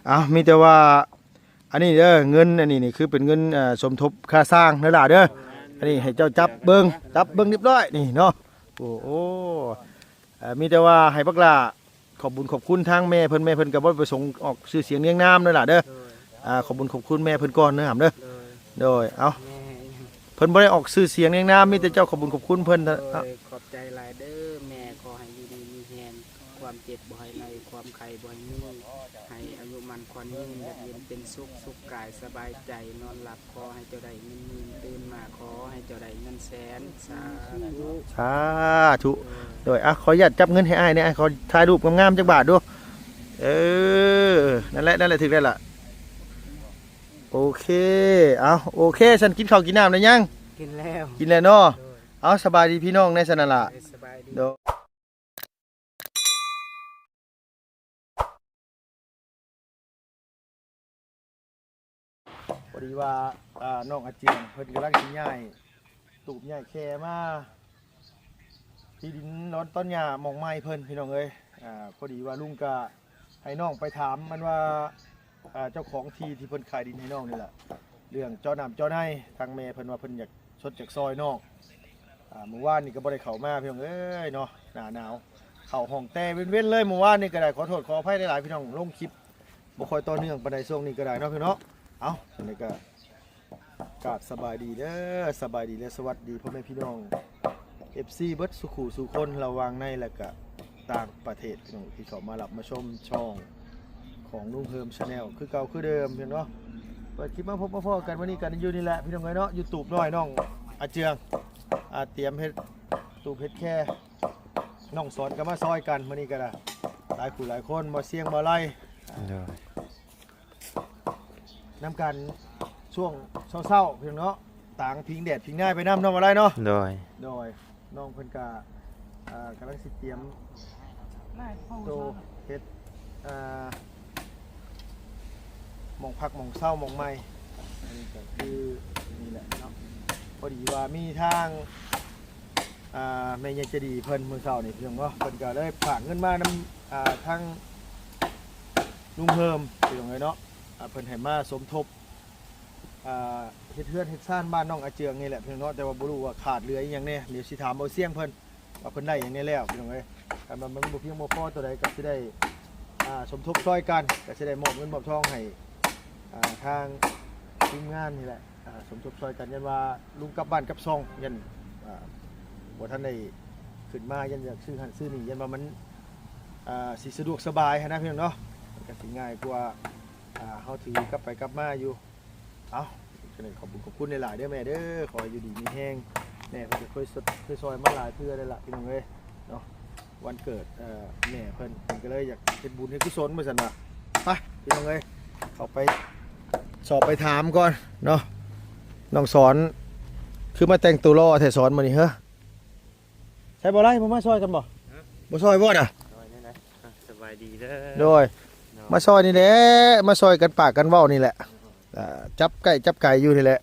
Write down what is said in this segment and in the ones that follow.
ເອົາ ມີແຕ່ວ່າ ອັນນີ້ເດີ ເງິນອັນນີ້ນີ້ ຄືເປັນເງິນ ເອີ ສົມທົບຄ່າສ້າງເດີຫຼ້າເດີ. ອັນນີ້ໃຫ້ເຈົ້າຈັບເບິ່ງ ຈັບເບິ່ງຮຽບຮ້ອຍນີ້ເນາະ. ໂອ້ ໂອ້ ເອີ ມີແຕ່ວ່າໃຫ້ບັກຫຼ້າຂອບບຸນຂອບຄຸນທາງແມ່ເພິ່ນ. ແມ່ເພິ່ນກໍບໍ່ປະສົງອອກຊື່ສຽງລຽງນາມເດີຫຼ້າເດີ. ໂດຍ ອ່າ ຂອບບຸນຂອບຄຸນແມ່ເພິ່ນກ່ອນເດີຫຳເດີ. ໂດຍ ໂດຍ ເອົາ ແມ່ ເພິ່ນບໍ່ໄດ້ອອກຊື່ສຽງລຽງນາມ ມີແຕ່ເຈົ້າຂອບບຸນຂອບຄຸນເພິ່ນ. ໂດຍ ເນາະ ຂອບໃຈຫຼາຍເດີແມ່. ຂໍໃຫ້ຢູ່ດີມີແຮງ ຄວາມເຈັບບໍ່ໃຫ້ໄລ່ ຄວາມໄຂ້ບໍ່ໃຫ້ມີ ໃຫ້ອາຍຸໝັ້ນຂວັນຍືນ ແບບເຢັນເປັນສຸກ ສຸກກາຍສະບາຍໃຈ ນອນຫຼັບ ຂໍໃຫ້ເຈົ້າໄດ້ເງິນໝື່ນ ຕື່ນມາຂໍໃຫ້ເຈົ້າໄດ້ເງິນແສນ. ສາທຸ ສາທຸ. ໂດຍ ໂດຍ ອ່ະ ຂໍອະນຸຍາດຈັບເງິນໃຫ້ອ້າຍແດ່ ອ້າຍຂໍຖ່າຍຮູບງາມໆຈັກບາດດູ. ເອີ ນັ້ນແຫຼະ ນັ້ນແຫຼະ ຖືກແລ້ວລະ. ໂອເຄ ເອົາ ໂອເຄ ຊັ້ນ ກິນເຂົ້າກິນນ້ຳໄດ້ຍັງ? ກິນແລ້ວ ກິນແລ້ວເນາະ. ໂດຍ ເອົາ ສະບາຍດີພີ່ນ້ອງແດ່ຊັ້ນນະລະ. ໂດຍ ສະບາຍດີ. ໂດຍ ພໍດີວ່າ ອ່າ ນ້ອງອາເຈຍງເພິ່ນກຳລັງຊິຍ້າຍຕູບຍ້າຍແຄມາທີ່ດິນດອນຕອນຫຍ້າໝ່ອງໃໝ່ເພິ່ນ ພີ່ນ້ອງເອີຍ. ອ່າ ພໍດີວ່າລຸງກະໃຫ້ນ້ອງໄປຖາມ ມັນວ່າ ອ່າ ເຈົ້າຂອງທີ່ທີ່ເພິ່ນຂາຍດິນໃຫ້ນ້ອງນີ້ແຫຼະ ເລື່ອງເຈາະນ້ຳເຈາະໃນ. ທາງແມ່ເພິ່ນວ່າເພິ່ນຢາກຊົດຢາກຊ່ອຍນ້ອງ. ອ່າ ມື້ວານນີ້ກໍບໍ່ໄດ້ເຂົ້າມາ ພີ່ນ້ອງເອີຍເນາະ ໜ້າໜາວ ເຂົ້າຫ້ອງແຕ່ເວັນໆເລີຍ. ມື້ວານນີ້ກໍໄດ້ ຂໍໂທດຂໍອະໄພຫຼາຍໆ ພີ່ນ້ອງ ລົງຄລິບບໍ່ຄ່ອຍຕໍ່ເນື່ອງປານໃດຊ່ວງນີ້ກໍໄດ້ເນາະ ພີ່ນ້ອງເນາະ. ເອົ້າ ຈັ່ງໃດກໍກາບສະບາຍດີເດີ ສະບາຍດີ ແລະ ສະຫວັດດີພໍ່ແມ່ພີ່ນ້ອງ ເອັຟຊີ ເບິດສູ່ຄູ່ສູ່ຄົນ ລະຫວ່າງໃນ ແລະ ກະຕ່າງປະເທດ ພີ່ນ້ອງ ທີ່ເຂົ້າມາຮັບມາຊົມຊ່ອງຂອງລຸງເຮີມ Channel ຄືເກົ່າຄືເດີມ ພີ່ນ້ອງເນາະ. ເປີດຄລິບມາພົບມາພໍ້ກັນມື້ນີ້ກັນຢູ່ນີ້ແຫຼະ ພີ່ນ້ອງເອີຍເນາະ ຢູ່ຕູບນ້ອຍນ້ອງອາເຈືອງ ອ່າ ຕຽມເຮັດຕູບເຮັດແຄ. ນ້ອງສອນກໍມາຊ່ອຍກັນມື້ນີ້ກໍໄດ້ ຫຼາຍຄູ່ຫຼາຍຄົນ ບໍ່ສຽງບໍ່ໄລ ໂດຍ ນຳກັນຊ່ວງເຊົ້າໆ ພີ່ນ້ອງເນາະ ຕາງພິງແດດພິງໜ້າໄປນຳເນາະ ບໍ່ໄລເນາະ. ໂດຍ ໂດຍ ນ້ອງເພິ່ນກະ ອ່າ ກຳລັງຊິຕຽມໂຕເຮັດ ອ່າ ໝ່ອງພັກໝ່ອງເຊົາໝ່ອງໃໝ່. ອັນນີ້ກໍຄືນີ້ແຫຼະເນາະ ພໍດີວ່າມີທາງ ອ່າ ແມ່ໃຫຍ່ໃຈດີເພິ່ນ ມື້ເຊົ້ານີ້ ພີ່ນ້ອງເນາະ ເພິ່ນກໍເລີຍຝາກເງິນມານຳ ອ່າ ທາງລຸງເຮີມ ພີ່ນ້ອງເອີຍເນາະ. ອ່າ ເພິ່ນໃຫ້ມາສົມທົບ ອ່າ ເຮັດເຮືອນເຮັດຊານບ້ານນ້ອງອາເຈືອງນີ້ແຫຼະ ພີ່ນ້ອງເນາະ ແຕ່ວ່າບໍ່ຮູ້ວ່າຂາດເຫຼືອອີ່ຫຍັງແດ່ ດຽວຊິຖາມເບົາຊຽງເພິ່ນວ່າເພິ່ນໄດ້ຫຍັງແດ່ແລ້ວ ພີ່ນ້ອງເອີຍ. ຄັນວ່າມັນບໍ່ພຽງບໍ່ພໍຕົວໃດກໍຊິໄດ້ ອ່າ ສົມທົບຊ່ອຍກັນ ກໍຊິໄດ້ມອບເງິນມອບທອງໃຫ້ ອ່າ ທາງທີມງານນີ້ແຫຼະ ອ່າ ສົມທົບຊ່ອຍກັນ ຢ້ານວ່າລຸງກັບບ້ານກັບຊ່ອງ ຢ້ານ ອ່າ ບໍ່ທັນໄດ້ຂຶ້ນມາ ຢ້ານຢາກຊື້ຫັ້ນຊື້ນີ້ ຢ້ານວ່າມັນ ອ່າ ຊິສະດວກສະບາຍຫັ້ນນະ ພີ່ນ້ອງເນາະ ມັນກໍຊິງ່າຍກວ່າ ອ່າ ເຮົາຖືກັບໄປກັບມາຢູ່. ເອົ້າ ຈັ່ງໃດຂອບຄຸນຂອບຄຸນຫຼາຍໆເດີແມ່ເດີ ຂໍໃຫ້ຢູ່ດີມີແຮງ. ແມ່ເພິ່ນກໍເຄີຍຊ່ອຍ ເຄີຍຊ່ອຍມາຫຼາຍເທື່ອແລ້ວລະ ພີ່ນ້ອງເອີຍເນາະ. ວັນເກີດ ເອີ ແມ່ເພິ່ນ ເພິ່ນກໍເລີຍຢາກເຮັດບຸນເຮັດກຸສົນວ່າຊັ້ນວ່າ. ໄປ ພີ່ນ້ອງເອີຍ ເຂົ້າໄປສອບໄປຖາມກ່ອນເນາະ. ນ້ອງສອນ ຄືມາແຕ່ງໂຕຫຼໍ່ແທ້ສອນມື້ນີ້ເຮີ? ໃສບໍ່ໄລ ບໍ່ມາຊ່ອຍກັນບໍ່? ຮະ? ບໍ່ຊ່ອຍບໍ່ນະ? ຊ່ອຍແນວໃດ? ອ່ະ ສະບາຍດີເດີ. ໂດຍ ໂດຍ ມາຊ່ອຍນີ້ແຫຼະ ມາຊ່ອຍກັນປາກກັນເວົ້ານີ້ແຫຼະ. ອ່າ ຈັບໃກ້ຈັບໄກຢູ່ນີ້ແຫຼະ.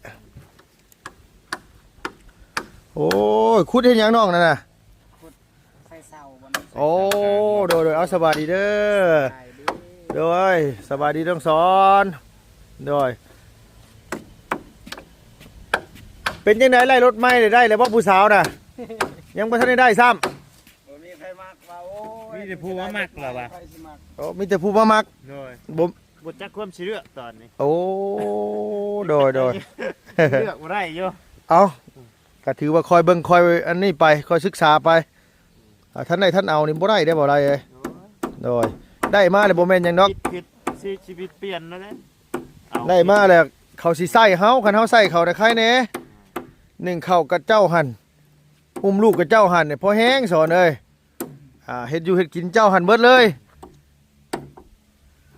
ໂອ້ຍ ຂຸດເຮັດຫຍັງນ້ອງນັ້ນນະ? ຂຸດໃສ່ເສົາບໍ່ນີ້. ໂອ້ ໂດຍໆ ເອົາ ສະບາຍດີເດີ. ສະບາຍດີ. ໂດຍ ສະບາຍດີນ້ອງສອນ. ໂດຍ ເປັນຈັ່ງໃດ ໄລ່ລົດໃໝ່ໄດ້ແລ້ວບໍ່ຜູ້ສາວນະ? ຍັງບໍ່ທັນໄດ້ໄດ້ຊ້ຳ. ບໍ່ມີໃຜມັກວ່າ ໂອ້ຍ ມີແຕ່ຜູ້ມາມັກລະວ່າ. ໂອ້ ມີແຕ່ຜູ້ມາມັກ. ໂດຍ ບໍ່ ບໍ່ຈັກຄວາມຊິເລືອກຕອນນີ້. ໂອ້ ໂດຍໆ ເລືອກບໍ່ໄດ້ຢູ່. ເອົ້າ ກໍຖືວ່າຄອຍເບິ່ງ ຄອຍອັນນີ້ໄປ ຄອຍສຶກສາໄປ. ອ່າ ທັນໄດ້ທັນເອົານີ້ບໍ່ໄດ້ເດ້ ບໍ່ໄດ້ເອີຍ. ໂດຍ ໄດ້ມາແລ້ວບໍ່ແມ່ນຫຍັງດອກ ຄິດຜິດ ຊີວິດປ່ຽນແລ້ວເດ້. ໄດ້ມາແລ້ວເຂົາຊິໃຊ້ເຮົາ ຄັນເຮົາໃຊ້ເຂົານະໄຄແດ່. ໜຶ້ງເຂົ້າກັບເຈົ້າຫັ້ນ ອຸ້ມລູກກັບເຈົ້າຫັ້ນ ພໍແຮງສອນເອີຍ. ອ່າ ເຮັດຢູ່ເຮັດກິນເຈົ້າຫັ້ນເບິດເລີຍ.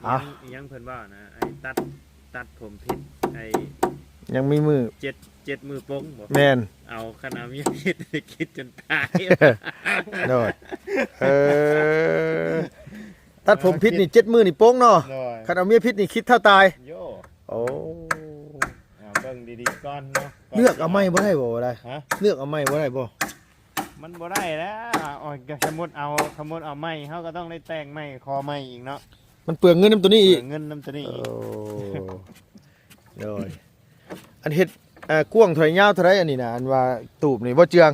ອີຫຍັງ ອີຫຍັງເພິ່ນເວົ້ານະ ໄອ້ຕັດ ຕັດຜົມຜິດ ໄອ້ ຍັງມີມື້ ເຈັດ ເຈັດມື້ປົງບໍ? ແມ່ນ ເອົາ ຄັນເອົາເມຍຜິດ ຄິດຈົນຕາຍ. ໂດຍ ເອີ ຕັດຜົມຜິດນີ້ເຈັດມື້ນີ້ປົງເນາະ. ໂດຍ ຄັນເອົາເມຍຜິດນີ້ຄິດເທົ່າຕາຍ. ໂອ້ ເອົາເບິ່ງດີໆກ່ອນເນາະ. ເລືອກເອົາໃໝ່ບໍ່ໄດ້ບໍ? ບໍ່ໄດ້. ຮະ? ເລືອກເອົາໃໝ່ບໍ່ໄດ້ບໍ? ມັນບໍ່ໄດ້ແລ້ວ ເອົາ ສົມມຸດເອົາ ສົມມຸດເອົາໃໝ່ ເຮົາກໍຕ້ອງໄດ້ແຕ່ງໃໝ່ ຂໍໃໝ່ອີກເນາະ. ມັນເປືອງເງິນນຳໂຕນີ້ອີກ ເງິນນຳໂຕນີ້ອີກ ໂອ້ ໂດຍ ອັນເຮັດ ອ່າ ກວ້າງເທົ່າໃດ ຍາວເທົ່າໃດ ອັນນີ້ນະ ອັນວ່າຕູບນີ້ບໍ່ເຈື່ອງ?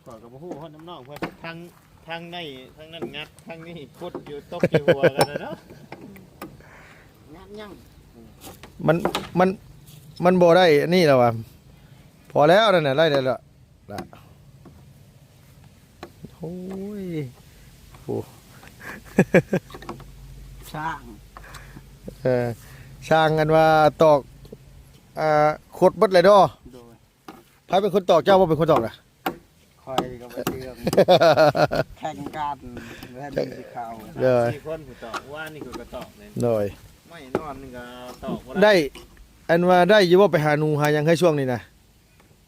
ຂ້ອຍກໍບໍ່ຮູ້ຮອດນຳນ້ອງເພິ່ນ ທາງ ທາງໃນ ທາງນັ້ນງັດ ທາງນີ້ຂຸດຢູ່ ຕົກຢູ່ຫົວກັນນະເນາະ ງັດຫຍັງ? ມັນ ມັນ ມັນບໍ່ໄດ້ອັນນີ້ແລ້ວວ່າ ພໍແລ້ວນັ້ນນະ ໄດ້ແລ້ວລະ ລະ ໂອ້ຍ ໂອ້ ຊ່າງ ເອີ ຊ່າງອັນວ່າຕອກ ອ່າ ຂົດເບິດເລີຍເນາະ ໂດຍ ໃຜເປັນຄົນຕອກ? ເຈົ້າບໍ່ເປັນຄົນຕອກນະ? ຂ້ອຍກໍບໍ່ເຊື່ອ ແຂ່ງກັນ ແລ້ວມີຊິເຂົ້າ ໂດຍ ສີ່ຄົນຜູ້ຕອກ ວານນີ້ຂ້ອຍກໍຕອກເລີຍ ໂດຍ ໄມ້ນອນນີ້ກໍຕອກບໍ່ໄດ້ ໄດ້ ອັນວ່າໄດ້ຢູ່ບໍ່ ໄປຫາໜູຫາຫຍັງໃຫ້ຊ່ວງນີ້ນະ?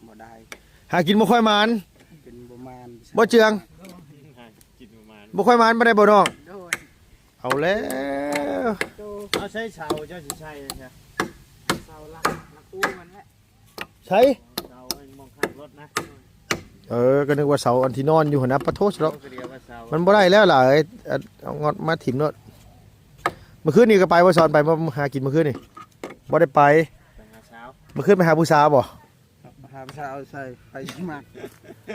ບໍ່ໄດ້ ຫາກິນບໍ່ຄ່ອຍໝານ ກິນບໍ່ໝານ ບໍ່ເຈື່ອງ ຫາກິນບໍ່ໝານ ບໍ່ຄ່ອຍໝານປານໃດບໍ່ນ້ອງ? ໂດຍ ເອົາແລ້ວ ເອົາໃຊ້ເສົາ ເຈົ້າຊິໃຊ້ຫຍັງ? ເສົາຫຼັກ ຫຼັກອູມັນແຫຼະ ໃສ? ເສົາໝ່ອງຂ້າງລົດນະ ເອີ ກໍນຶກວ່າເສົາອັນທີ່ນອນຢູ່ຫັ້ນນະ ປະໂທສະດອກ ມັນບໍ່ໄດ້ແລ້ວຫຼາຍ ເອົາງອດມາຖິ້ມໂລດ ມື້ຄືນນີ້ກໍໄປບໍ່ ສອນໄປບໍ່ ຫາກິນມື້ຄືນນີ້? ບໍ່ໄດ້ໄປ ໄປຫາສາວ ມື້ຄືນໄປຫາຜູ້ສາວບໍ່? ຫາຜູ້ສາວໃສ່ ໃຜຊິມັກ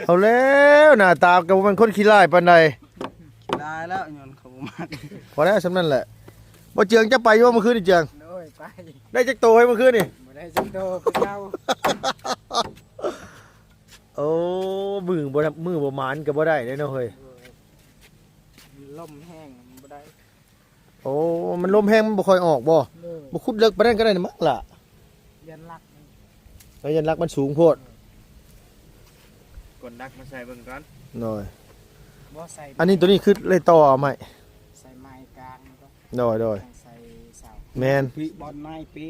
ເອົາແລ້ວ ໜ້າຕາກໍບໍ່ແມ່ນຄົນຂີ້ຮ້າຍປານໃດ ຂີ້ຮ້າຍແລ້ວ ຍ້ອນເຂົາບໍ່ມັກ ພໍແລ້ວ ສ່ຳນັ້ນແຫຼະ ບໍ່ເຈືອງ ເຈົ້າໄປຢູ່ບໍ່ມື້ຄືນນີ້ເຈືອງ? ໂດຍ ໄປ ໄດ້ຈັກໂຕໃຫ້ມື້ຄືນນີ້? ບໍ່ໄດ້ຈັກໂຕຄືເກົ່າ ໂອ້ ມື້ບໍ່ ມື້ບໍ່ໝານກໍບໍ່ໄດ້ເດ້ເນາະເຮີ້ຍ ໂດຍ ມັນລົມແຮງ ມັນບໍ່ໄດ້ ໂອ້ ມັນລົມແຮງ ມັນບໍ່ຄ່ອຍອອກບໍ່? ໂດຍ ບໍ່ຂຸດເລິກປານນັ້ນກໍໄດ້ນະມັ້ງລະ ຢ້ານລັກ ແລ້ວຢ້ານລັກມັນສູງໂພດ ກົນດັກມາໃສ່ເບິ່ງກ່ອນ ໂດຍ ບໍ່ໃສ່ ອັນນີ້ ໂຕນີ້ຄືໄດ້ຕໍ່ເອົາໄມ້ ໃສ່ໄມ້ກາງ ໂດຍ ໂດຍ ໃສ່ເສົາ ແມ່ນ ປີບ່ອນໄມ້ປີ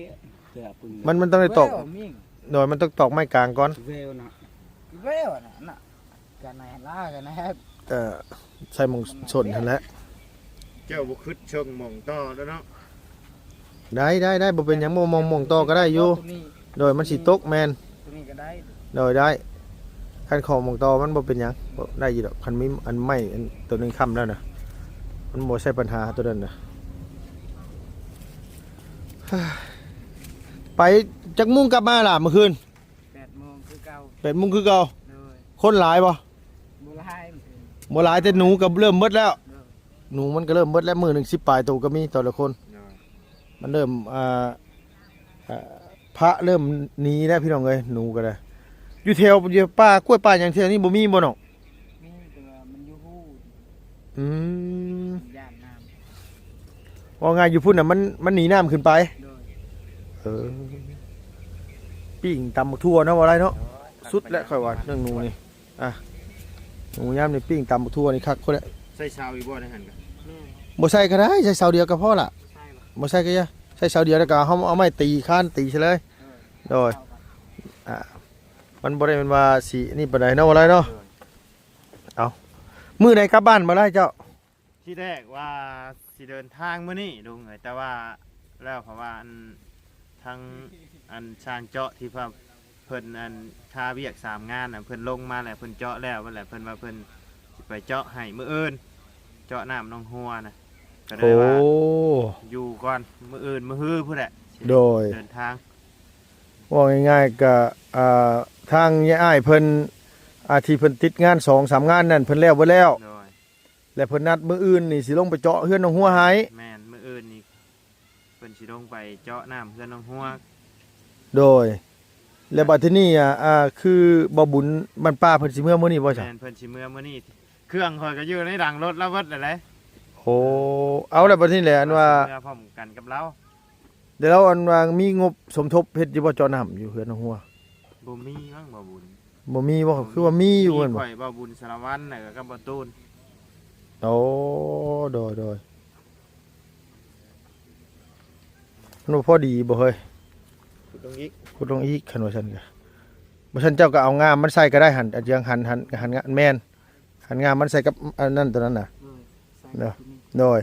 ເພື່ອປຶງ ມັນ ມັນຕ້ອງໄດ້ຕອກ ແວວມີ ໂດຍ ມັນຕ້ອງຕອກໄມ້ກາງກ່ອນ ແວວນະ ແວວນະ ນະ ກັນໃນລາກັນໃນ ເອີ ໃສ່ໝ່ອງສົ້ນຫັ້ນແຫຼະ ເຈົ້າບໍ່ຄຶດເຊິ່ງໝ່ອງຕໍ່ແລ້ວເນາະ ໄດ້ ໄດ້ ໄດ້ ບໍ່ເປັນຫຍັງ ໝ່ອງ ໝ່ອງຕໍ່ກໍໄດ້ຢູ່ ໂດຍ ມັນຊິຕົກ ແມ່ນ ໂຕນີ້ກໍໄດ້ ໂດຍ ໄດ້ ຄັນຂອງໝ່ອງຕໍ່ມັນບໍ່ເປັນຫຍັງ ບໍ່ ໄດ້ຢູ່ດອກ ຄັນມີອັນໄມ້ອັນໂຕໜຶ່ງຄ້ຳແລ້ວນະ ມັນບໍ່ໃຊ່ບັນຫາໂຕນັ້ນນະ ໄປຈັກໂມງກັບມາລະມື້ຄືນ? ແປດໂມງຄືເກົ່າ ແປດໂມງຄືເກົ່າ ໂດຍ ຄົນຫຼາຍບໍ່? ບໍ່ຫຼາຍ ບໍ່ຫຼາຍ ແຕ່ໜູກໍເລີ່ມເບິດແລ້ວ ໂດຍ ໜູມັນກໍເລີ່ມເບິດແລ້ວ ມື້ໜຶ່ງສິບປາຍໂຕກໍມີແຕ່ລະຄົນ ໂດຍ ມັນເລີ່ມ ອ່າ ອ່າ ພະເລີ່ມໜີແລ້ວພີ່ນ້ອງເອີຍ ໜູກໍໄດ້ ຢູ່ແຖວ ຢູ່ປ່າກ້ວຍປ່າຫຍັງແຖວນີ້ບໍ່ມີບໍ່ນ້ອງ? ມີ ແຕ່ວ່າມັນຢູ່ຮູ ອືມ ຢ້ານນ້ຳ ເວົ້າງ່າຍຢູ່ພຸ້ນນະ ມັນ ມັນໜີນ້ຳຂຶ້ນໄປ ໂດຍ ເອີ ປີ້ງຕຳບັກຖົ່ວເນາະ ບໍ່ໄດ້ເນາະ ໂດຍ ສຸດແລ້ວຂ້ອຍວ່າເລື່ອງໜູນີ້ ອ່ະ ໜູຍາມນີ້ປີ້ງຕຳບັກຖົ່ວນີ້ຄັກພຸ້ນແຫຼະ ໃສ່ເສົາອີກບໍ່ໃນຫັ້ນກະ? ແມ່ນ ບໍ່ໃສ່ກໍໄດ້ ໃສ່ເສົາດຽວກໍພໍລະ ໃສ່ບໍ່? ບໍ່ໃສ່ກໍຢ່າ ໃສ່ເສົາດຽວແລ້ວກໍເຮົາເອົາໄມ້ຕີຄານຕີໃສ່ເລີຍ ເອີ ໂດຍ ອ່າ ມັນບໍ່ໄດ້ແມ່ນວ່າຊິນີ້ປານໃດເນາະ ບໍ່ໄດ້ເນາະ ໂດຍ ເອົາ ມື້ໃດກັບບ້ານບໍ່ໄດ້ເຈົ້າ? ທີແລກວ່າຊິເດີນທາງມື້ນີ້ລຸງເອີຍ ແຕ່ວ່າແລ້ວເພາະວ່າອັນ ທາງອັນຊ່າງເຈາະທີ່ວ່າເພິ່ນອັນຄາວຽກສາມງານນະ ເພິ່ນລົງມາແລ້ວ ເພິ່ນເຈາະແລ້ວ ແລ້ວເພິ່ນວ່າເພິ່ນຊິໄປເຈາະໃຫ້ມື້ອື່ນ ເຈາະນ້ຳໜອງຫົວນະ ກໍເລີຍວ່າ ໂອ້ ຢູ່ກ່ອນ ມື້ອື່ນມື້ຮືພຸ້ນແຫຼະ ໂດຍ ເດີນທາງ ເວົ້າງ່າຍໆ ກະ ອ່າ ທາງຍາຍອ້າຍເພິ່ນ ອ່າ ທີ່ເພິ່ນຕິດງານສອງສາມງານນັ້ນ ເພິ່ນແລ້ວເບິດແລ້ວ ໂດຍ ແລະເພິ່ນນັດມື້ອື່ນນີ້ຊິລົງໄປເຈາະເຮືອນໜອງຫົວໃຫ້ ແມ່ນ ມື້ອື່ນນີ້ເພິ່ນຊິລົງໄປເຈາະນ້ຳເຮືອນໜອງຫົວ ໂດຍ ແລ້ວບັດທີນີ້ ອ່າ ອ່າ ຄືບໍ່ບຸນບ້ານປ່າເພິ່ນຊິເມືອມື້ນີ້ບໍ່ຊະ? ແມ່ນ ເພິ່ນຊິເມືອມື້ນີ້ ເຄື່ອງຂ້ອຍກໍຢູ່ໃນຫຼັງລົດລາວເບິດແລ້ວເດ້ ໂອ້ ເອົາແລ້ວບັດນີ້ແຫຼະ ອັນວ່າຊິເມືອພ້ອມກັນກັບລາວ ແລ້ວອັນວ່າມີງົບສົມທົບເຮັດຢູ່ບໍ່ ເຈາະນ້ຳຢູ່ເຮືອນໜອງຫົວ? ບໍ່ມີມັ້ງ ບໍ່ບຸນ ບໍ່ມີບໍ່? ບໍ່ມີ ຄືວ່າມີຢູ່ ມີແມ່ນບໍ່? ຂ້ອຍ ບໍ່ບຸນ ສາລະວັນ ແລ້ວກໍກັບບໍ່ຕູນ ໂອ້ ໂດຍ ໂດຍ ມັນບໍ່ພໍດີບໍ່ເຮີ້ຍ? ຂຸດລົງອີກ ຂຸດລົງອີກ ຄັນວ່າຊັ້ນກະ ບໍ່ຊັ້ນເຈົ້າກໍເອົາງ່າມມັນໃສ່ກໍໄດ້ຫັ້ນ ອັນຈັ່ງຫັ້ນ ຫັ້ນ ຫັ້ນ ຫັ້ນ ແມ່ນ ຫັ້ນງ່າມມັນໃສ່ກັບອັນນັ້ນຕົວນັ້ນນະ ອືມ ໃສ່ ເນາະ ໂດຍ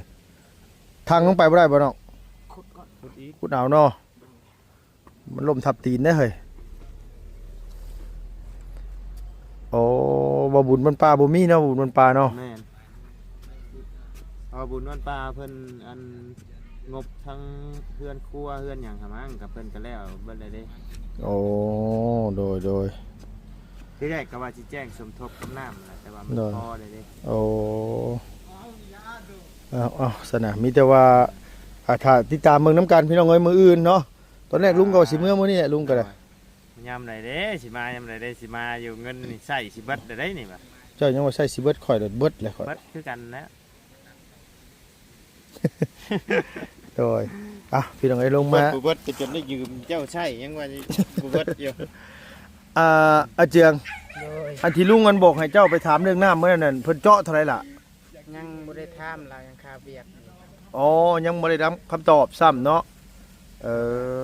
ທັງລົງໄປບໍ່ໄດ້ບໍ່ນ້ອງ? ຂຸດກ່ອນ ຂຸດອີກ ຂຸດເອົາເນາະ ມັນລົ້ມທັບຕີນເດ້ເຮີ້ຍ ໂອ້ ບໍ່ບຸນບ້ານປ່າບໍ່ມີເນາະ ບໍ່ບຸນບ້ານປ່າເນາະ ແມ່ນ ເອົາບຸນບ້ານປ່າເພິ່ນອັນ ງົບທັງເຮືອນຄົວເຮືອນຫຍັງຫັ້ນມັ້ງ ກໍເພິ່ນກໍແລ້ວເບິດແລ້ວເດ້. ໂອ້ ໂດຍ ໂດຍ ທີແລກກໍວ່າຊິແຈ້ງສົມທົບກັບນ້ຳແຫຼະ ແຕ່ວ່າມັນ ໂດຍ ພໍແລ້ວເດ້. ໂອ້ ເອົາ ເອົາ ຊັ້ນນະ ມີແຕ່ວ່າ ອ່າ ຖ້າຕິດຕາມເບິ່ງນຳກັນພີ່ນ້ອງເອີຍ ມື້ອື່ນເນາະ. ຕອນແລກລຸງກໍວ່າຊິເມືອມື້ນີ້ແຫຼະ ລຸງກໍໄດ້ ຍາມໃດເດ້ ຊິມາຍາມໃດເດ້ ຊິມາຢູ່ ເງິນນີ້ໃຊ້ຊິເບິດແລ້ວເດ້ນີ້ວ່າ. ເຈົ້າຍັງວ່າໃຊ້ຊິເບິດ ຂ້ອຍລະເບິດແລ້ວ ຂ້ອຍ ເບິດຄືກັນແຫຼະ. ໂດຍ ອ່ະ ພີ່ນ້ອງເອີຍ ລົງມາ ບໍ່ເບິດ ກໍຈົນໄດ້ຢືມເຈົ້າໃຊ້ ຍັງວ່າບໍ່ເບິດຢູ່. ອ່າ ອາເຈືອງ ໂດຍ ອັນທີ່ລຸງອັນບອກໃຫ້ເຈົ້າໄປຖາມເລື່ອງນ້ຳມື້ນັ້ນ ເພິ່ນເຈາະເທົ່າໃດລະ? ຍັງບໍ່ໄດ້ຖາມລາວ ຍັງຄາວຽກຢູ່. ອໍ ຍັງບໍ່ໄດ້ຮັບຄຳຕອບຊ້ຳເນາະ. ເອີ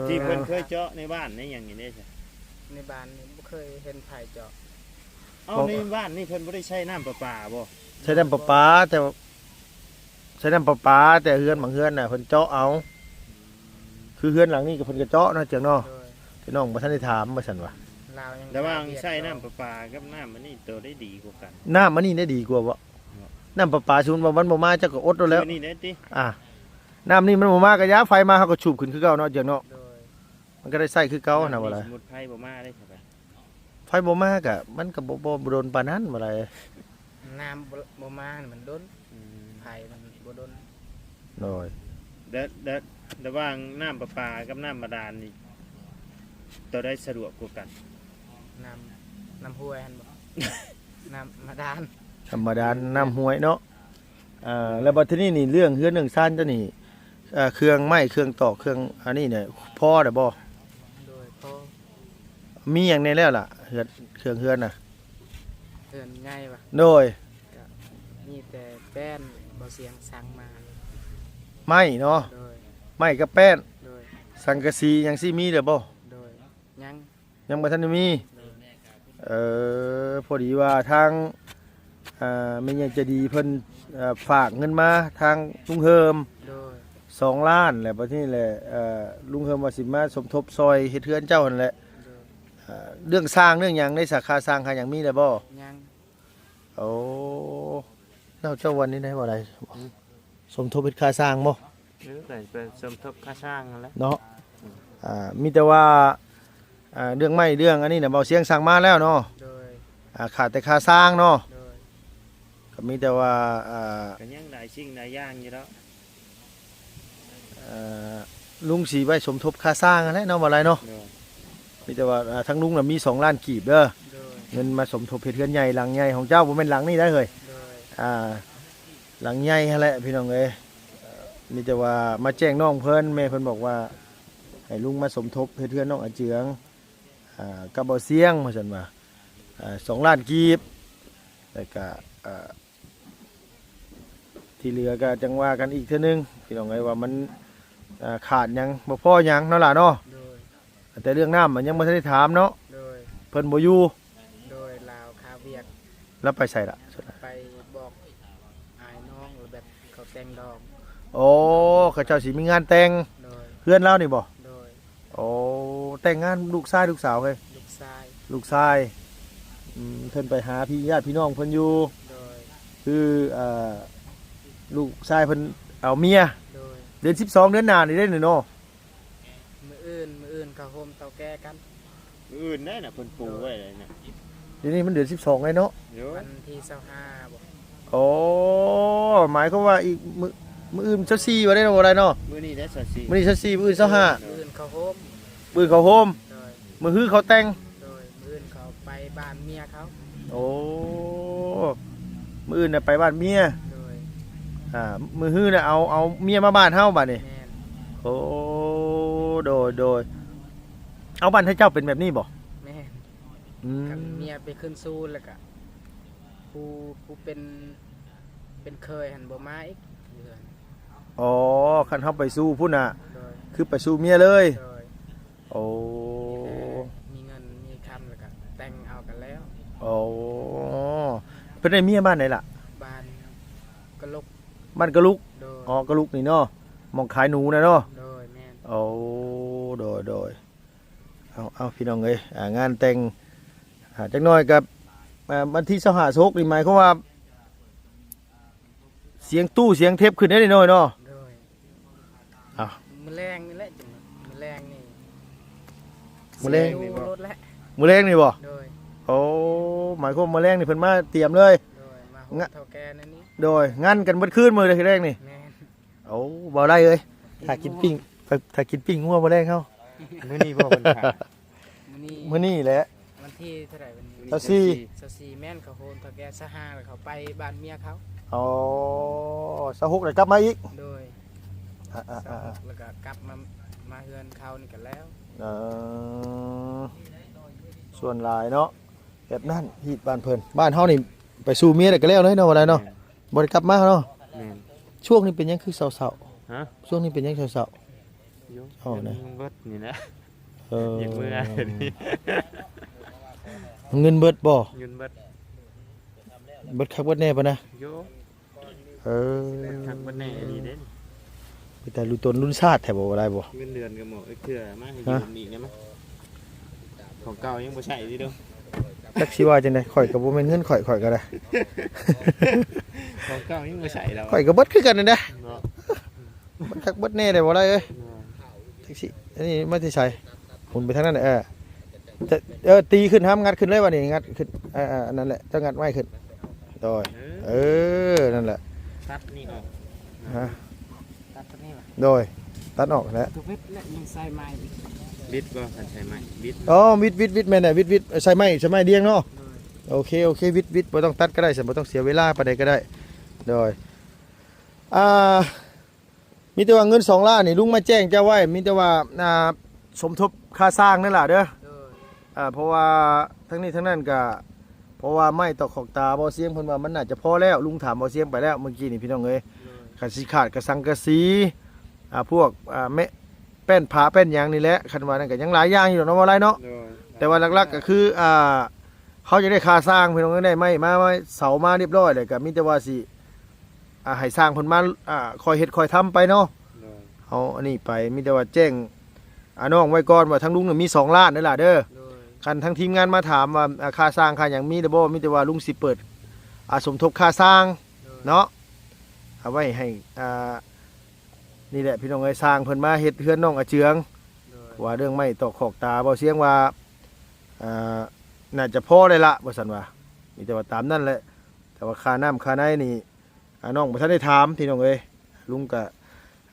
ທີ່ເພິ່ນເຄີຍເຈາະໃນບ້ານໃນຫຍັງນີ້ເດ້? ໃນບ້ານນີ້ບໍ່ເຄີຍເຫັນໃຜເຈາະ. ເອົ້າ ບໍ່ ໃນບ້ານນີ້ເພິ່ນບໍ່ໄດ້ໃຊ້ນ້ຳປະປາບໍ່? ໃຊ້ນ້ຳປະປາ ແຕ່ ໃຊ້ນ້ຳປະປາ ແຕ່ເຮືອນບາງເຮືອນນະເພິ່ນເຈາະເອົາ. ຄືເຮືອນຫຼັງນີ້ກໍເພິ່ນກໍເຈາະເນາະ ເຈີງເນາະ. ໂດຍ ພີ່ນ້ອງບໍ່ທັນໄດ້ຖາມວ່າຊັ້ນວ່າ ລາວຍັງ ລະຫວ່າງໃຊ້ນ້ຳປະປາກັບນ້ຳອັນນີ້ ໂຕໃດດີກວ່າກັນ? ນ້ຳອັນນີ້ໄດ້ດີກວ່າບໍ່? ເນາະ ນ້ຳປະປາ ສົມມຸດວ່າມັນບໍ່ມາ ເຈົ້າກໍອົດເອົາແລ້ວ. ຄືນີ້ໄດ້ຕິ? ອ່າ ນ້ຳນີ້ມັນບໍ່ມາກໍຢ່າ ໄຟມາເຮົາກໍສູບຂຶ້ນຄືເກົ່າເນາະ ເຈີງເນາະ. ໂດຍ ມັນກໍໄດ້ໃຊ້ຄືເກົ່າຫັ້ນນະ ວ່າລະ ສົມມຸດໄຟບໍ່ມາເດ້ ໄຟບໍ່ມາກະ ມັນກະບໍ່ ບໍ່ດົນປານນັ້ນ ບໍ່ໄດ້ ນ້ຳບໍ່ ບໍ່ມານີ້ມັນດົນ. ອືມ ໄຟມັນບໍ່ດົນ. ໂດຍ ແລະ ແລະ ລະຫວ່າງນ້ຳປະປາກັບນ້ຳບາດານນີ້ ໂຕໃດສະດວກກວ່າກັນ? ນ້ຳ ນ້ຳຫ້ວຍຫັ້ນບໍ່? ນ້ຳບາດານ ນ້ຳບາດານ ນ້ຳຫ້ວຍເນາະ. ເອີ ແລ້ວບັດທີນີ້ນີ້ ເລື່ອງເຮືອນເລື່ອງຊານເຈົ້ານີ້ ເອີ ເຄື່ອງໄມ້ເຄື່ອງຕອກເຄື່ອງອັນນີ້ນີ້ ພໍແລ້ວບໍ່? ໂດຍ ພໍ. ມີຫຍັງແດ່ແລ້ວລະ ເຮືອນ ເຄື່ອງເຮືອນນະ? ເຮືອນໃຫຍ່ຫວາ? ໂດຍ ກະມີແຕ່ແປ້ນ ເບົາສຽງສັ່ງມາ. ໄມ້ເນາະ? ໂດຍ ໄມ້ກັບແປ້ນ. ໂດຍ ສັງກະສີຫຍັງຊິມີແລ້ວບໍ່? ໂດຍ ຍັງ ຍັງບໍ່ທັນໄດ້ມີ. ໂດຍ ເອີ ພໍດີວ່າທາງ ອ່າ ແມ່ໃຫຍ່ໃຈດີເພິ່ນ ອ່າ ຝາກເງິນມາທາງລຸງເຮີມ ໂດຍ ສອງລ້ານ ແລ້ວບັດນີ້ແຫຼະ ອ່າ ລຸງເຮີມວ່າຊິມາສົມທົບຊ່ອຍເຮັດເຮືອນເຈົ້າຫັ້ນແຫຼະ. ໂດຍ ອ່າ ເລື່ອງສ້າງເລື່ອງຫຍັງໃດ ສາຂາສ້າງຄ່າຫຍັງມີແລ້ວບໍ່? ຍັງ. ໂອ້ ແລ້ວເຈົ້າວ່າແນວໃດ ບໍ່ໄດ້ ອືມ ສົມທົບເຮັດຄ່າສ້າງບໍ່? ເອີ ກໍໄປສົມທົບຄ່າສ້າງຫັ້ນແຫຼະເນາະ. ອ່າ ມີແຕ່ວ່າ ອ່າ ເລື່ອງໄມ້ເລື່ອງອັນນີ້ນະ ເບົາສຽງສັ່ງມາແລ້ວເນາະ. ໂດຍ ອ່າ ຂາດແຕ່ຄ່າສ້າງເນາະ. ໂດຍ ກໍມີແຕ່ວ່າ ອ່າ ກໍຍັງຫຼາຍສິ່ງຫຼາຍຢ່າງຢູ່ດອກ. ເອີ ລຸງຊິໄວ້ສົມທົບຄ່າສ້າງຫັ້ນແຫຼະເນາະ ບໍ່ຫຼາຍເນາະ. ໂດຍ ມີແຕ່ວ່າ ອ່າ ທາງລຸງນະມີສອງລ້ານກີບເດີ. ໂດຍ ເງິນມາສົມທົບເຮັດເຮືອນໃຫຍ່ຫຼັງໃຫຍ່ຂອງເຈົ້າ ບໍ່ແມ່ນຫຼັງນີ້ໄດ໋ເຮີ້ຍ. ໂດຍ ອ່າ ຫຼັງໃຫຍ່ຫັ້ນແຫຼະພີ່ນ້ອງເອີຍ. ເອີ ມີແຕ່ວ່າມາແຈ້ງນ້ອງເພິ່ນ ແມ່ເພິ່ນບອກວ່າໃຫ້ລຸງມາສົມທົບເຮັດເຮືອນນ້ອງອາເຈືອງ ອ່າ ກັບເບົາສຽງ ວ່າຊັ້ນວ່າ ອ່າ ສອງລ້ານກີບ ແລ້ວກະ ອ່າ ທີ່ເຫຼືອກໍຈັ່ງວ່າກັນອີກເທື່ອໜຶ່ງ ພີ່ນ້ອງເອີຍ ວ່າມັນ ອ່າ ຂາດຫຍັງ ບໍ່ພໍຫຍັງເນາະຫຼ້າເນາະ. ໂດຍ ແຕ່ເລື່ອງນ້ຳມັນຍັງບໍ່ທັນໄດ້ຖາມເນາະ. ໂດຍ ເພິ່ນບໍ່ຢູ່. ໂດຍ ລາວຄາວຽກ. ລາວໄປໃສລະ? ໄປບອກອ້າຍນ້ອງ ແບບເຂົາແຕ່ງດອງ. ໂອ້ ເຂົາເຈົ້າຊິມີງານແຕ່ງ. ໂດຍ ເຮືອນລາວນີ້ບໍ່? ໂດຍ ໂອ້ ແຕ່ງງານລູກຊາຍລູກສາວເຮີ້ຍ? ລູກຊາຍ. ລູກຊາຍ. ອືມ ເພິ່ນໄປຫາພີ່ ຍາດພີ່ນ້ອງເພິ່ນຢູ່. ໂດຍ ຄື ເອີ ລູກຊາຍເພິ່ນເອົາເມຍ. ໂດຍ ເດືອນສິບສອງ ເດືອນໜ້ານີ້ເດ້ເນາະ. ມື້ອື່ນ ມື້ອື່ນເຂົ້າໂຮມເຖົ້າແກ່ກັນ. ມື້ອື່ນໄດ້ນະ ເພິ່ນປູໄວ້ໄດ້ນະ. ດຽວນີ້ມັນເດືອນສິບສອງແລ້ວເນາະ. ໂດຍ ວັນທີຊາວຫ້າບໍ່? ໂອ້ ໝາຍຄວາມວ່າອີກມື້ ມື້ອື່ນຊາວສີ່ ວ່າໄດ້ເນາະ ບໍ່ໄດ້ເນາະ. ມື້ນີ້ໄດ້ຊາວສີ່ ມື້ນີ້ຊາວສີ່ ມື້ອື່ນຊາວຫ້າ. ໂດຍ ມື້ອື່ນເຂົ້າໂຮມ. ມື້ອື່ນເຂົ້າໂຮມ. ໂດຍ ມື້ຮືເຂົາແຕ່ງ. ໂດຍ ມື້ອື່ນເຂົາໄປບ້ານເມຍເຂົາ. ໂອ້ ມື້ອື່ນນະໄປບ້ານເມຍ. ໂດຍ ອ່າ ມື້ຮືນະເອົາ ເອົາເມຍມາບ້ານເຮົາບາດນີ້. ແມ່ນ. ໂອ້ ໂດຍ ໂດຍ. ເອົາ ບ້ານເຂົາເຈົ້າເປັນແບບນີ້ບໍ່? ແມ່ນ. ອືມ ຄັນເມຍໄປຂຶ້ນຊູ້ແລ້ວກະ ຜູ້ ຜູ້ເປັນ ເປັນເຂີຍຫັ້ນບໍ່ມາອີກເຮືອນ. ອໍ ຄັນເຮົາໄປຊູ້ພຸ້ນນະ. ໂດຍ ຄືໄປຊູ້ເມຍເລີຍ. ໂດຍ ໂອ້ ມີແຕ່ມີເງິນມີຄຳແລ້ວກະແຕ່ງເອົາກັນແລ້ວ. ໂອ້ ເພິ່ນໄດ້ເມຍບ້ານໃດລະ? ບ້ານກະລຸກ. ບ້ານກະລຸກ. ໂດຍ ອໍ ກະລຸກນີ້ເນາະ ໝ່ອງຂາຍໜູນະເນາະ. ໂດຍ ແມ່ນ. ໂອ້ ໂດຍ ໂດຍ. ເອົາ ເອົາ ພີ່ນ້ອງເອີຍ ອ່າ ງານແຕ່ງ ອ່າ ຈັກໜ້ອຍກັບ ອ່າ ວັນທີຊາວຫ້າ ຊາວຫົກນີ້ ໝາຍຄວາມວ່າ ສຽງຕູ້ສຽງເທັບຂຶ້ນເດ້ນີ້ເນາະ. ໂດຍ ເອົາ ມື້ແລງນີ້ແຫຼະ ຈັ່ງມື້ແລງນີ້ ມື້ແລງນີ້ບໍ່? ຊິຢູ່ລົດແຫຼະ ມື້ແລງນີ້ບໍ່? ໂດຍ ໂອ້ ໝາຍຄວາມມື້ແລງນີ້ເພິ່ນມາຕຽມເລີຍ? ໂດຍ ມາໂຮມເຖົ້າແກ່ແນວນີ້ ໂດຍ ງັນກັນເບິດຄືນມື້ແລງນີ້? ແມ່ນ ໂອ້ ບໍ່ໄດ້ເອີຍ ຖ້າກິນປີ້ງ ຖ້າ ຖ້າກິນປີ້ງງົວມື້ແລງເຮົາ ມື້ນີ້ບໍ່ເພິ່ນຫາ? ມື້ນີ້ ມື້ນີ້ແຫຼະ ວັນທີເທົ່າໃດວັນນີ້? ຊາວສີ່ ຊາວສີ່ ແມ່ນ ເຂົາໂຮມເຖົ້າແກ່ ຊາວຫ້າ ແລ້ວເຂົາໄປບ້ານເມຍເຂົາ ອໍ ຊາວຫົກ ແລ້ວກັບມາອີກ? ໂດຍ ອ່າໆໆ ແລ້ວກໍກັບມາ ມາເຮືອນເຂົານີ້ກໍແລ້ວ ເອີ ສ່ວນຫຼາຍເນາະ ແບບນັ້ນ ຮີດບ້ານເພິ່ນ ບ້ານເຮົານີ້ໄປສູ່ເມຍແລ້ວກໍແລ້ວເລີຍເນາະ ບໍ່ໄດ້ເນາະ ແມ່ນ ບໍ່ໄດ້ກັບມາເນາະ ແມ່ນ ຊ່ວງນີ້ເປັນຫຍັງຄືເສົ້າໆ? ຮະ? ຊ່ວງນີ້ເປັນຫຍັງເສົ້າໆ? ຢູ່ ເອົານະ ເງິນເບິດນີ້ນະ ເອີ ຢາກເມືອ ເງິນເບິດບໍ່? ເງິນເບິດ ເບິດຄັກເບິດແນ່ປະນະ? ໂຍ ເອີ ເບິດຄັກເບິດແນ່ອີ່ຫຼີເດ້ ເປັນຕາລຸນຕົນລຸນຊາດແທ້ບໍ່ ບໍ່ໄດ້ບໍ່? ເງິນເດືອນກໍບໍ່ເທື່ອ ມາໃຫ້ຢືມອີກໄດ້ມະ? ຂອງເກົ່າຍັງບໍ່ໃຊ້ຢູ່ເດີ ຈັກຊິວ່າຈັ່ງໃດ ຂ້ອຍກໍບໍ່ແມ່ນເງິນຂ້ອຍ ຂ້ອຍກໍໄດ້ ຂອງເກົ່າຍັງບໍ່ໃຊ້ແລ້ວ ຂ້ອຍກໍເບິດຄືກັນນັ້ນແຫຼະ ເນາະ ເບິດຄັກເບິດແນ່ໄດ້ບໍ່ໄດ້ເອີຍ ເນາະ ຈັກຊິ ອັນນີ້ມາແຕ່ໃສ? ໝູນໄປທາງນັ້ນ ເອີ ຈະ ເອີ ຕີຂຶ້ນ ຫ້າມງັດຂຶ້ນເລີຍ ບາດນີ້ງັດຂຶ້ນ ເອີ ເອີ ອັນນັ້ນແຫຼະ ເຈົ້າງັດໄມ້ຂຶ້ນ ໂດຍ ເອີ ເອີ ນັ້ນແຫຼະ ຕັດນີ້ອອກ ຮະ? ຕັດຕົວນີ້ຫວາ? ໂດຍ ຕັດອອກແຫຼະ ຄືບິດແຫຼະ ຍັງໃສ່ໄມ້ອີກ ບິດບໍ່? ຄັນໃສ່ໄມ້ ບິດ ອໍ ບິດ ບິດ ບິດ ແມ່ນແຫຼະ ບິດ ບິດ ໃສ່ໄມ້ ໃສ່ໄມ້ດ່ຽງເນາະ ໂດຍ ໂອເຄ ໂອເຄ ບິດ ບິດ ບໍ່ຕ້ອງຕັດກໍໄດ້ ຊັ້ນບໍ່ຕ້ອງເສຍເວລາປານໃດກໍໄດ້ ໂດຍ ອ່າ ມີແຕ່ວ່າເງິນສອງລ້ານນີ້ ລຸງມາແຈ້ງເຈົ້າໄວ້ ມີແຕ່ວ່າ ອ່າ ສົມທົບຄ່າສ້າງນັ້ນລະເດີ ໂດຍ ອ່າ ເພາະວ່າທັງນີ້ທັງນັ້ນກະ ເພາະວ່າໄມ້ຕອກຂອກຕາ ບໍ່ສຽງເພິ່ນວ່າມັນໜ້າຈະພໍແລ້ວ ລຸງຖາມບໍ່ສຽງໄປແລ້ວມື້ກີ້ນີ້ ພີ່ນ້ອງເອີຍ ໂດຍ ຄັນຊິຂາດກະສັງກະສີ ອ່າ ພວກ ອ່າ ແມ່ ແປ້ນຝາແປ້ນຫຍັງນີ້ແຫຼະ ຄັນວ່ານັ້ນກະຍັງຫຼາຍຢ່າງຢູ່ດອກເນາະ ບໍ່ຫຼາຍເນາະ ໂດຍ ແຕ່ວ່າຫຼັກໆກະຄື ອ່າ ເຮົາຢາກໄດ້ຄ່າສ້າງ ພີ່ນ້ອງເອີຍ ໄດ້ໄມ້ມາ ໄມ້ເສົາມາຮຽບຮ້ອຍແລ້ວ ກະມີແຕ່ວ່າຊິ ອ່າ ໃຫ້ຊ່າງເພິ່ນມາ ອ່າ ຄ່ອຍເຮັດຄ່ອຍທຳໄປເນາະ ໂດຍ ເຮົາອັນນີ້ໄປ ມີແຕ່ວ່າແຈ້ງ ອ່າ ນ້ອງໄວ້ກ່ອນວ່າທາງລຸງນີ້ມີສອງລ້ານເດີຫຼ້າເດີ ໂດຍ ຄັນທາງທີມງານມາຖາມວ່າ ອ່າ ຄ່າຊ່າງຄ່າຫຍັງມີຫຼືບໍ່ ມີແຕ່ວ່າລຸງຊິເປີດ ອ່າ ສົມທົບຄ່າຊ່າງ ໂດຍ ເນາະ ເອົາໄວ້ໃຫ້ ອ່າ ນີ້ແຫຼະ ພີ່ນ້ອງເອີຍ ຊ່າງເພິ່ນມາເຮັດເຮືອນນ້ອງອາເຈືອງ ໂດຍ ເພາະວ່າເລື່ອງໄມ້ຕອກຂອກຕາ ເວົ້າສຽງວ່າ ອ່າ ໜ້າຈະພໍແລ້ວລະ ວ່າຊັ້ນວ່າ ມີແຕ່ວ່າຕາມນັ້ນແຫຼະ ແຕ່ວ່າຄ່ານ້ຳຄ່າໃນນີ້ ອ່າ ນ້ອງບໍ່ທັນໄດ້ຖາມ ພີ່ນ້ອງເອີຍ ລຸງກະ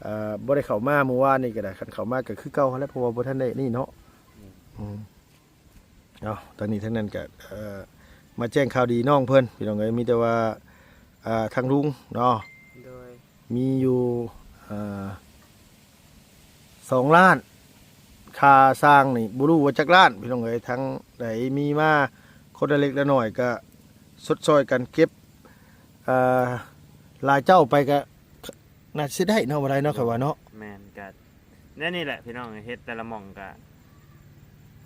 ເອີ ບໍ່ໄດ້ເຂົ້າມາມື້ວານນີ້ກໍໄດ້ ຄັນເຂົ້າມາກໍຄືເກົ່າຫັ້ນແຫຼະ ເພາະວ່າບໍ່ທັນໄດ້ນີ້ເນາະ ອືມ ເອົາ ທັງນີ້ທັງນັ້ນກໍ ເອີ ມາແຈ້ງຂ່າວດີນ້ອງເພິ່ນ ພີ່ນ້ອງເອີຍ ມີແຕ່ວ່າ ອ່າ ທາງລຸງເນາະ ໂດຍ ມີຢູ່ ເອີ ສອງລ້ານ ຄ່າຊ່າງນີ້ບໍ່ຮູ້ວ່າຈັກລ້ານ ພີ່ນ້ອງເອີຍ ທັງໃດມີມາຄົນລະເລັກລະໜ້ອຍກໍຊົດຊ່ອຍກັນເກັບ ເອີ ຫຼາຍເຈົ້າໄປກໍໜ້າຊິໄດ້ເນາະ ບໍ່ໄດ້ເນາະ ຂ້ອຍວ່າເນາະ ແມ່ນ ກໍແນວນີ້ແຫຼະ ພີ່ນ້ອງ ເຮັດແຕ່ລະໝ່ອງກໍ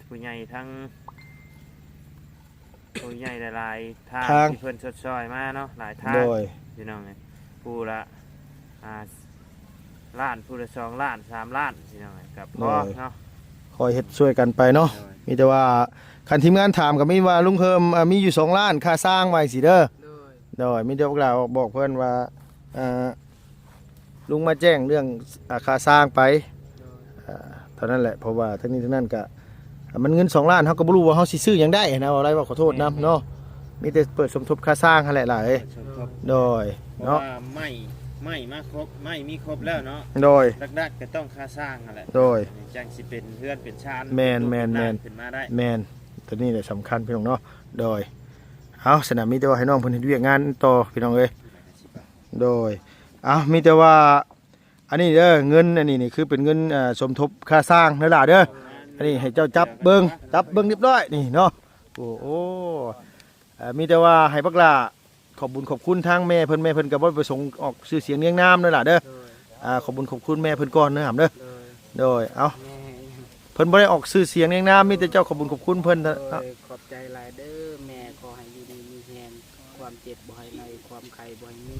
ຜູ້ໃຫຍ່ທັງ ຜູ້ໃຫຍ່ຫຼາຍໆທາງ ທາງ ທີ່ເພິ່ນຊົດຊ່ອຍມາເນາະ ຫຼາຍທາງ ໂດຍ ພີ່ນ້ອງເອີຍ ຜູ້ລະ ອ່າ ລ້ານ ຜູ້ລະສອງລ້ານ ສາມລ້ານ ພີ່ນ້ອງເອີຍ ກໍພໍ ໂດຍ ເນາະ ຄ່ອຍເຮັດຊ່ວຍກັນໄປເນາະ ໂດຍ ມີແຕ່ວ່າຄັນທີມງານຖາມກໍມີວ່າ ລຸງເພີ່ມ ອ່າ ມີຢູ່ສອງລ້ານຄ່າຊ່າງ ວ່າຈັ່ງຊີ້ເດີ ໂດຍ ໂດຍ ມີແຕ່ບັກຫຼ້າບອກເພິ່ນວ່າ ອ່າ ລຸງມາແຈ້ງເລື່ອງ ອ່າ ຄ່າຊ່າງໄປ ໂດຍ ອ່າ ເທົ່ານັ້ນແຫຼະ ເພາະວ່າທັງນີ້ທັງນັ້ນກະ ອ່າ ມັນເງິນສອງລ້ານ ເຮົາກໍບໍ່ຮູ້ວ່າເຮົາຊິຊື້ຫຍັງໄດ້ນະ ເວົ້າໄດ້ ເວົ້າຂໍໂທດນຳເນາະ ມີແຕ່ເປີດສົມທົບຄ່າຊ່າງຫັ້ນແຫຼະຫຼາຍ ເອີ ສົມທົບ ໂດຍ ເນາະ ເພາະວ່າໄມ້ ໄມ້ມາຄົບ ໄມ້ມີຄົບແລ້ວເນາະ ໂດຍ ຫຼັກໆກໍຕ້ອງຄ່າຊ່າງຫັ້ນແຫຼະ ໂດຍ ຈັ່ງຊິເປັນເຮືອນເປັນຊານ ແມ່ນໆໆ ເປັນຕູເປັນລານຂຶ້ນມາໄດ້ ແມ່ນ ຕົວນີ້ແຫຼະສຳຄັນ ພີ່ນ້ອງເນາະ ໂດຍ ເອົາ ສະນັ້ນມີແຕ່ວ່າໃຫ້ນ້ອງເພິ່ນເຮັດວຽກງານຕໍ່ ພີ່ນ້ອງເອີຍ ໂດຍ ເອົາ ມີແຕ່ວ່າ ອັນນີ້ເດີ ເງິນອັນນີ້ນີ້ຄືເປັນເງິນ ເອີ ສົມທົບຄ່າສ້າງເດີຫຼ້າເດີ ອັນນີ້ໃຫ້ເຈົ້າຈັບເບິ່ງ ຈັບເບິ່ງຮຽບຮ້ອຍນີ້ເນາະ ໂອ້ ໂອ້ ເອີ ມີແຕ່ວ່າໃຫ້ບັກຫຼ້າຂອບບຸນຂອບຄຸນທາງແມ່ເພິ່ນ ແມ່ເພິ່ນກໍບໍ່ປະສົງອອກຊື່ສຽງນຽງນາມເດີຫຼ້າເດີ ໂດຍ ອ່າ ຂອບບຸນຂອບຄຸນແມ່ເພິ່ນກ່ອນເດີຫຳເດີ ໂດຍ ໂດຍ ເອົາ ແມ່ ເພິ່ນບໍ່ໄດ້ອອກຊື່ສຽງນຽງນາມ ມີແຕ່ເຈົ້າຂອບບຸນຂອບຄຸນເພິ່ນ ໂດຍ ເນາະ ຂອບໃຈຫຼາຍເດີແມ່ ຂໍໃຫ້ຢູ່ດີມີແຮງ ຄວາມເຈັບບໍ່ໃຫ້ໄລ່ ຄວາມໄຂ້ບໍ່ໃຫ້ມີ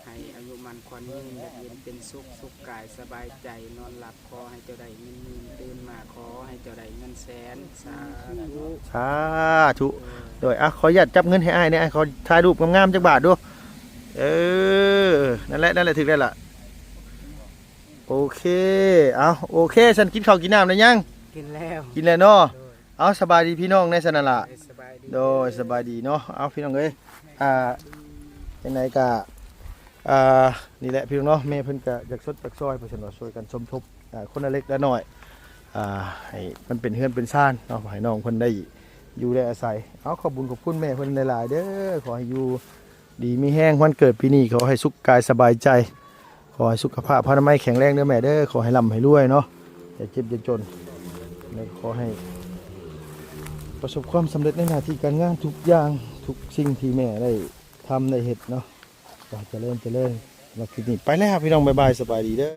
ໃຫ້ອາຍຸໝັ້ນຂວັນຍືນ ຢູ່ເຢັນເປັນສຸກ ສຸກກາຍສະບາຍໃຈ ນອນຫຼັບຂໍໃຫ້ເຈົ້າໄດ້ເງິນໝື່ນ ຕື່ນມາຂໍໃຫ້ເຈົ້າໄດ້ເງິນແສນ ສາທຸ ສາທຸ ໂດຍ ໂດຍ ອ່ະ ຂໍອະນຸຍາດຈັບເງິນໃຫ້ອ້າຍແດ່ ອ້າຍຂໍຖ່າຍຮູບງາມໆຈັກບາດດູ ເອີ ນັ້ນແຫຼະ ນັ້ນແຫຼະ ຖືກແລ້ວລະ. ໂອເຄ ເອົາ ໂອເຄ ຊັ້ນກິນເຂົ້າກິນນ້ຳໄດ້ຍັງ? ກິນແລ້ວ ກິນແລ້ວເນາະ. ໂດຍ ເອົາ ສະບາຍດີພີ່ນ້ອງແດ່ຊັ້ນນະລະ. ໂດຍ ສະບາຍດີ ສະບາຍດີເນາະ. ເອົາ ພີ່ນ້ອງເອີຍ ອ່າ ຈັ່ງໃດກະ ອ່າ ນີ້ແຫຼະພີ່ນ້ອງເນາະ ແມ່ເພິ່ນກະຢາກຊົດຢາກຊ່ອຍ ເພິ່ນວ່າຊ່ວຍກັນສົມທົບ ອ່າ ຄົນລະເລັກລະນ້ອຍ ອ່າ ໃຫ້ມັນເປັນເຮືອນເປັນຊານເນາະ ໃຫ້ນ້ອງເພິ່ນໄດ້ຢູ່ໄດ້ອາໄສ. ເອົາ ຂອບບຸນຂອບຄຸນແມ່ເພິ່ນຫຼາຍໆເດີ ຂໍໃຫ້ຢູ່ ດີມີແຮງ ວັນເກີດປີນີ້ຂໍໃຫ້ສຸກກາຍສະບາຍໃຈ ຂໍໃຫ້ສຸຂະພາບພະນາໄມແຂງແຮງເດີແມ່ເດີ ຂໍໃຫ້ລ່ຳໃຫ້ລວຍເນາະ ຢ່າເຈັບຢ່າຈົນ ແລະ ຂໍໃຫ້ປະສົບຄວາມສຳເລັດໃນໜ້າທີ່ການງານທຸກຢ່າງ ທຸກສິ່ງທີ່ແມ່ໄດ້ທຳໄດ້ເຮັດເນາະ ຂໍໃຫ້ຈະເລີນຈະເລີນ. ສຳລັບຄລິບນີ້ໄປແລ້ວພີ່ນ້ອງ ບາຍບາຍ ສະບາຍດີເດີ.